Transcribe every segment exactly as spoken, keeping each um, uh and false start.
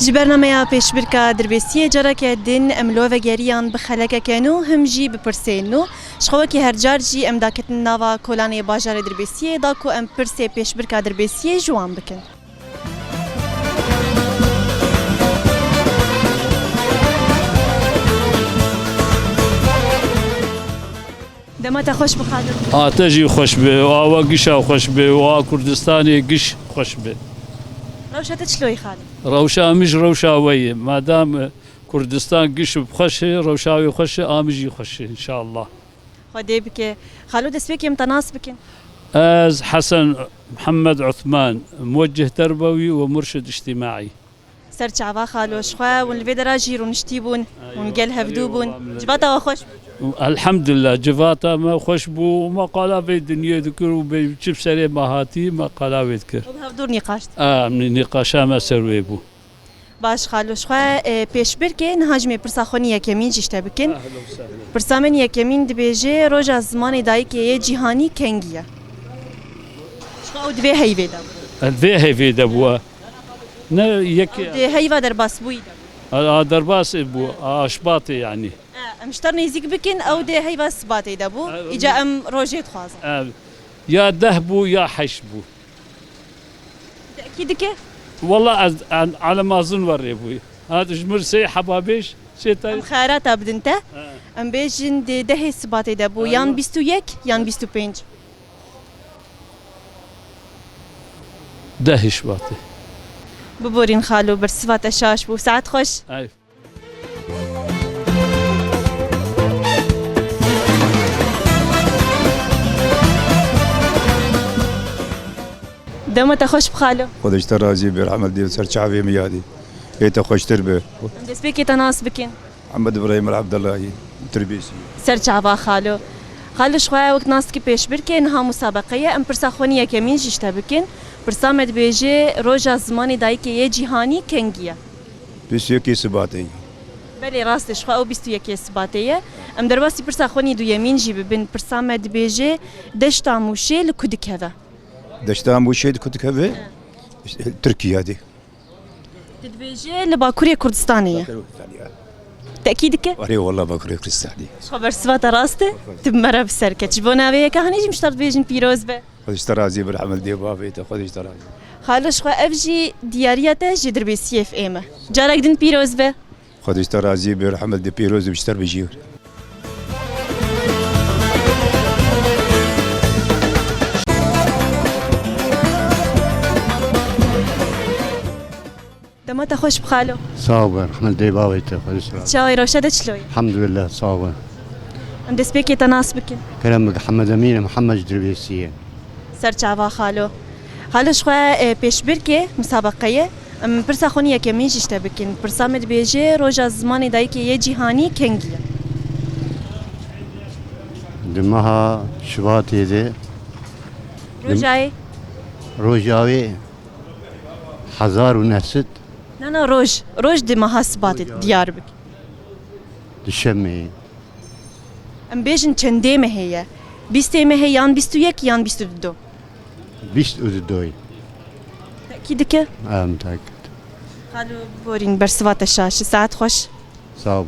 Ji bernameya pêşbirka Dirbêsiyê careke din em li we vegeriyan bi xelekeke nû him jî bi pirsên nû. Ji xwe wekî her car jî em daketin nava kolanê bajarê Dirbêsiyê da ku em pirsê pêşbirka Dirbêsiyê ji wan bikin. Dema te xweş bi xalo. A te jî xweş be, û awa gişa xweş be, û a Kurdistanê giş xweş be. Rewşa te çilo ye xalo? Rewşa min ji rewşa we ye. Madam, e, Kurdistan giş û xweş e, rewşa wê xweş e, a min jî xweş e, înşallah. Xwedê bike. Xalo, destpêkê em te nas bikin. Ez Hesen Mihemed Uthman, muweccih terbewî û murşid îctimaî. Ser çava xalo, ji xwe hûn li vê dera jî rûniştî bûn, hûn gel hevdû bûn. Civata we xweş bû. Elhamdulillah, civata me xweş bû û me qala vê dinyê dikir û bê çi bi serê me hatî, me qala wê dikir. Hûn hevdû nîqaşt. Em nîqaşa me ser wê bû. Baş xalo, ji xwe, e, pêşbirkê niha ji me pirsa xwe nî yekemîn jî ji te bikin. Pirsa min yekemîn dibêje, roja zimanê dayikê yê cîhanî kengî ye? Ji xwe ew di vê heyvê de bû. Di vê heyvê de bû. Ne yekê. Di heyva derbasbûyî de bû. A, a derbasê bû, a, a Şibatê yanî. E, em ji te re nêzîk bikin, ew di heyva Sibatê de bû. E, îca em rojê dixwazin. E, ya deh bû, ya heşt bû. Tekî dike? Wela ez, en, elemazin werê bû. Ha, ji mir sê heba bêj, sê te. Em xeyarata bidin te. He. Em bêjin di dehê Sibatê de bû, Eywa. Yan bîst û yek, yan bîst û pênc. Dehê Şibatê. Biborîn xalo, bersiva te şaş bû. Saet xweş. Ey. Dema te xweş bi xalo. Xwedê ji te razî be, rehmet dê ser çavê min yadî. Ê te xweştir be. Em destpêkê te nas bikin. Emed Îbrahîm Abdulahî, Tirbêsî. Ser çava xalo. Xalo, ji xwe wek nas dikî pêşbirkê, niha musabeqe ye. Em pirsa xwe nî yekemîn jî ji te bikin. Pirsa me dibêje, roja zimanê dayikê yê cîhanî kengî ye? Bîst û yekê Sibatê ye. Belê, rast e, ji xwe ew bîst û yekê Sibatê ye. Em derbasî pirsa xwe nî duyemîn jî bibin. Pirsa me dibêje, Deşta Mûşê li ku dikeve? Deşta Mûşê li ku dikeve? He. Tirkiye de. Tu dibêje li Bakurê Kurdistanê ye. Bakurê Kurdistanê ye. Tekî dike? Erê, wela Bakurê Kurdistanê. Ji xwe bersiva te rast e. Tu bi me re bi ser ket. Ji bo navê yeka hanê jî em ji te re dibêjin pîroz be. Xwedê ji te razî be, rehmet dê bavê te, Xwedê ji te razî be. Xalo, ji xwe ev jî diyariya te ji Dirbêsiyê fêm e. Carek din pîroz be. Xwedê ji te razî be, rehmet dê pîroz be, ji te re bijî. Dema te xweş bi xalo. Sağ ol, rehmet dê bavê te, Xwedê sağ ol. Çawa yî, rewşa te çilo ye? Elhamdülillah, sağ ol. Em destpêkê te nas bikin. Kerem bike, Hemed Emîn, Mihemed ji Dirbêsiyê. Ser çava xalo. Xalo, ji xwe, e, pêşbirkê musabeqeyê, em pirsa xwe nî yekemîn jî ji te bikin. Pirsa me dibêje, roja zimanê dayikê yê cîhanî kengî ye? Di meha Şibatê de. Roja yê? Roja wê hezar û neh sed. Na, na, roj. Roj di meha Sibatê diyar bike. Dişemê. Em bêjin çendê mehê ye? Bîstê mehê yan bîst û yek yan bîst û du? Bîst û du. Tekî dike? Em tekî. Xalo, biborîn, bersiva te şaş. Saet xweş. Sağ ol.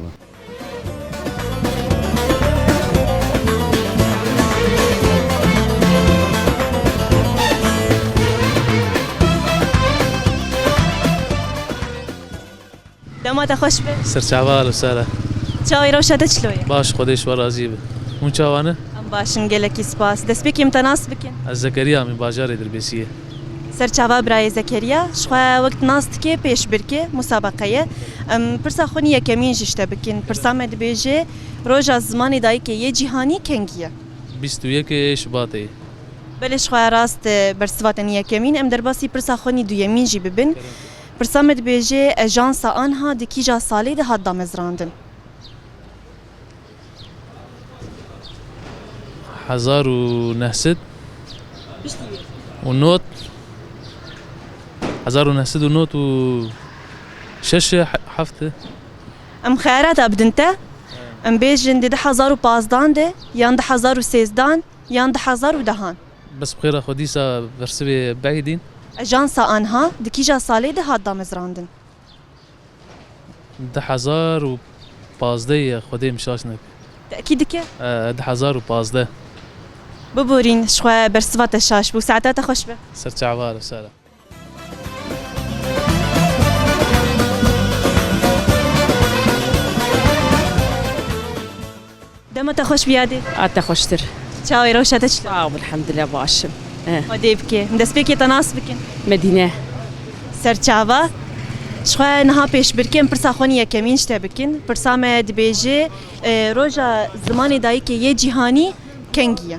Dema te xweş be. Serçava, ahlen we sehlen. Çawa yî, rewşa te çilo ye? Baş, Xwedê ji we razî be. Hûn çawa ne? Em baş in, gelekî spas. Destpêkê em te nas bikin. Ez Zekeriya im, bajarê Dirbêsiyê. Ser çava birayê Zekeriya, ji xwe wek nas dike pêşbirkê, musabeqe ye. Em pirsa xwe nî yekemîn jî ji te bikin. Pirsa me dibêje, roja zimanê dayikê yê cîhanî kengî ye? Bîst û yekê Şibatê. Belê, ji xwe rast, e, bersiva te nî yekemîn. Em derbasî pirsa xwe nî duyemîn jî bibin. Kerem. Pirsa me dibêje, Ejansa Anha di kîja salê de hat damezrandin? Hezar û neh sed û nod, hezar û neh sed û nod û şeş, he-, heft. Em xeyarata bidin te. Em bêjin di du hezar û pazdan de, yan du hezar û sêzdan, yan du hezar û dehan. Bes bi xêra xwe dîsa bersivê biîdîn. Ejansa Anha di kîja salê de hat damezrandin? Du hezar û pazdeh ye, Xwedê min şaş neke. Tekîd dike? E, du hezar û pazdeh. Biborîn, ji xwe bersiva te şaş bû. Saeta te xweş be. Ser çava re, sera. Dema te xweş bî yadê. A te xweştir. Çawê rewşa te çi? Sağ ol, elhamdülillah, başim. Eh. Xwedê bike. Em destpêkê te nas bikin. Medîne. Ser çava. Ji xwe niha pêşbirkê em pirsa xwe nî yekemîn ji te bikin. Pirsa me dibêje, e, roja zimanê dayikê yê cîhanî kengî ye?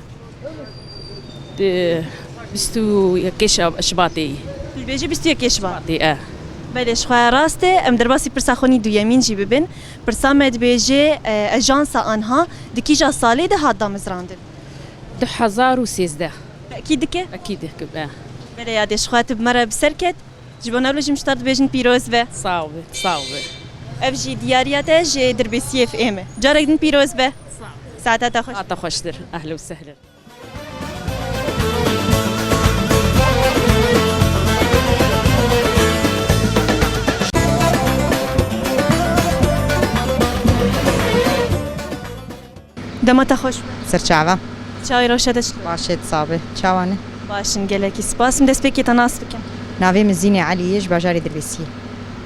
Di bîst û yekê Şab-, Şibatê yî. Tu dibêjî bîst û yekê Şibat? Şibatê, e. Belê, ji xwe rast e. Em derbasî pirsa xwe nî duyemîn jî bibin. Pirsa me dibêje, e, ejansa Anha di kîja salê de hat damezrandin? Du hezar û sêzdeh. Tekîd dike? Tekîd dike, e. Belê yadê, ji xwe tu bi me re bi ser ket. Ji bo newlo jî em ji te re dibêjin pîroz be. Sağ ol, sağ ol. Ev jî diyariya te ji Dirbêsiyê F M e. Carek din pîroz be. Sağ ol. Saeta te xweş. A te xweştir. Ehlen û sehlen. Dema te xweş be. Ser çava. Çawê rewşa te çi? Baş e, tu sax be. Çawa ne? Baş in, gelekî spas. Em destpêkê te nas bikin. Navê min Zînê Elî ye, ji bajarê Dirbêsiyê.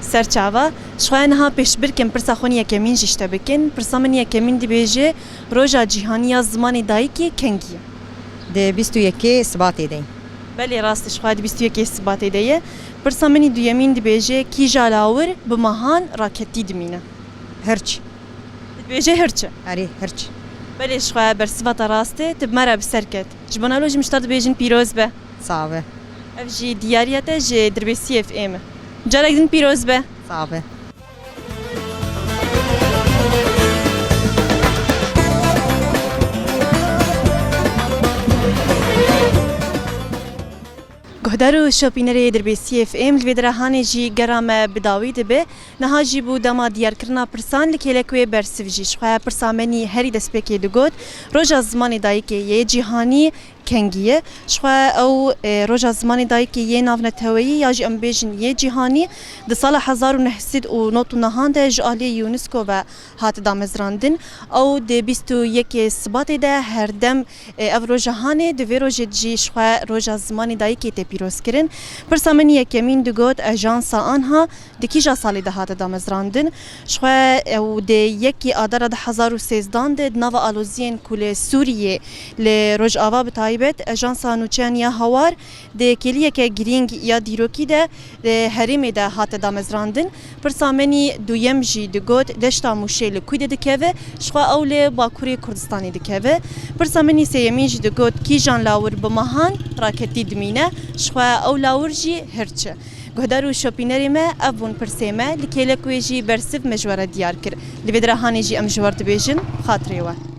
Ser çava. Ji xwe niha pêşbirkê em pirsa xwe nî yekemîn jî ji te bikin. Pirsa min yekemîn dibêje, roja cîhanî ya zimanê dayikê kengî ye? Di bîst û yekê Sibatê de ye. Belê, rast e, ji xwe di bîst û yekê Sibatê de ye. Pirsa min î duyemîn dibêje, kîja lawir bi mehan raketî dimîne? Hirç. Dibêje hirç e? Erê, hirç. Belê, ji xwe bersiva te rast e, tu bi me re bi ser ket. Ji bo newlo jî em ji te re dibêjin pîroz be. Sax be. Ev jî diyariya te ji Dirbêsiyê F M e. Carek din pîroz be. Sax be. Guhdar û şopînerê Dirbêsiyê F M, li vê dira hanê jî gera me bi dawî dibe. Niha jî bû dema diyarkirina pirsan li kêlek wê bersiv jî. Ji xwe pirsa me nî herî destpêkê digot, roja zimanê dayikê yê cîhanî kengî ye. Ji xwe ew, e, roja zimanê dayikê yê navneteweyî ya jî em bêjin yê cîhanî di sala hezar û neh sed û nod û nehan de ji aliyê UNESCO ve hat damezrandin. Ew di bîst û yekê Sibatê de her dem, e, ev roja hanê, di vê rojê de jî ji xwe roja zimanê dayikê tê pîrozkirin. Pirsa min yekemîn digot, Ejansa Anha di kîja salê de hate damezrandin? Ji xwe ew di yekê Adara du hezar û sêzdan de di nava aloziyên ku li Sûriyê, li Rojava bi taybet, Ejansa Nûçeyan ya Hawar di kêliyeke girîng ya dîrokî de, di herêmê de hate damezrandin. Pirsa min î duyem jî digot, deşta Mûşê li ku de dikeve? Ji xwe ew li Bakurê Kurdistanê dikeve. Pirsa min î sêyemîn jî digot, kîjan lawir bi mehan raketî dimîne? Ji xwe ew lawir jî hirç e. Guhdar û şopînerê me, ev bûn pirsê me, li kêlek wê jî bersiv me ji we re diyar kir. Li vê dira hanê jî em ji we re dibêjin, xatirê we.